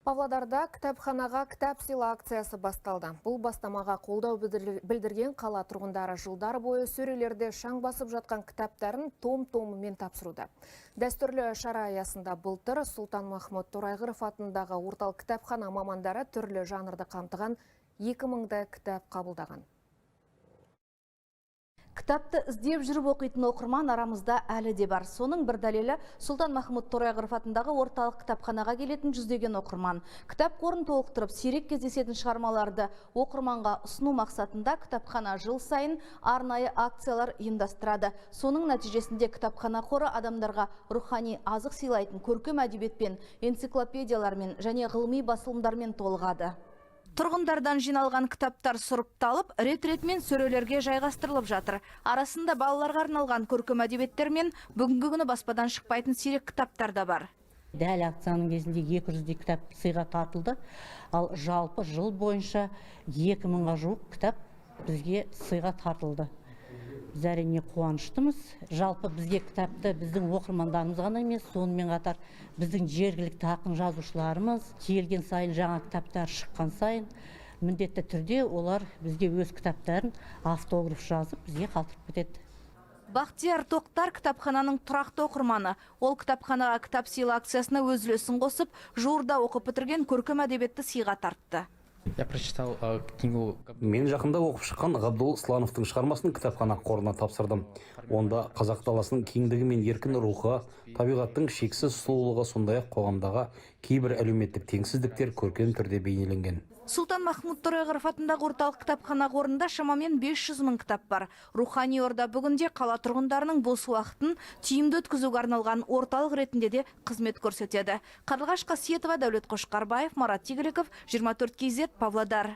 Павлодарда «Кітапханаға кітап сыйла» акциясы басталды. Бұл бастамаға қолдау білдірген қала тұрғындары жылдар бойы сөрелерде шаң басып жатқан кітаптарын том-томымен тапсыруда. Дәстүрлі шара аясында былтыр Сұлтанмахмұт Торайғыров атындағы орталық кітапхана мамандары түрлі жанрды қамтыған 2000-дай кітап қабылдаған. Кітапты іздеп жүріп оқитын оқырман арамызда әлі де бар. Соның бір дәлелі – Сұлтанмахмұт Торайғыров атындағы орталық кітапханаға келетін жүздеген оқырман. Кітап қорын толықтырып, сирек кездесетін шығармаларды оқырманға ұсыну мақсатында кітапхана жыл сайын арнайы акциялар ұйымдастырады. Соның нәтижесінде кітапхана қоры адамдарға рухани азық сыйлайтын көркем әдебиетпен, энциклопедиялармен және ғылыми басылымдармен толығады. Тұрғындардан жиналған кітаптар сұрыпталып, рет-ретімен сөрелерге жайғастырылып жатыр. Арасында балаларға арналған көркем әдебиеттер мен бүгінгі күні баспадан шықпайтын сирек кітаптар да бар. Дәл акцияның кезінде 200-дей кітап сыйға тартылды. Ал жалпы жыл бойынша 2000-ға жуық кітап бізге сыйға тартылды. Біз, әрине, қуаныштымыз. Жалпы бізге кітапты біздің оқырмандарымыз ғана емес, сонымен қатар біздің жергілікті ақын жазушыларымыз келген сайын, жаңа кітаптар шыққан сайын, міндетті түрде олар бізге өз кітаптарын автограф жазып, бізге қалдырып кетеді. Бақтияр Тоқтар – кітапхананың тұрақты оқырманы. Ол «Кітапханаға кітап сыйла» акциясына өз үлесін қосып, жуырда оқып бітірген көркем әдебиетті сыйға тартты. Я прочитал книгу. Мен жақында оқып шыққан Ғабдол Слановтың шығармасын кітапхана қорына тапсырдым. Онда қазақ даласының кеңдігі мен еркін рухы, табиғаттың шексіз сұлулығы, сондай-ақ қоғамдағы кейбір әлеуметтік теңсіздіктер көркем түрде бейнеленген. Сұлтанмахмұт Торайғыров атындағы орталық кітапхана қорында шамамен 500 мың кітап бар. Рухани орда бүгінде қала тұрғындарының бос уақытын тиімді өткізуге арналған орталық ретінде де қызмет көрсетеді. Қарлығаш Қасиетова, Дәулет Қошқарбаев, Марат Игіліков, 24 KZ, Павлодар.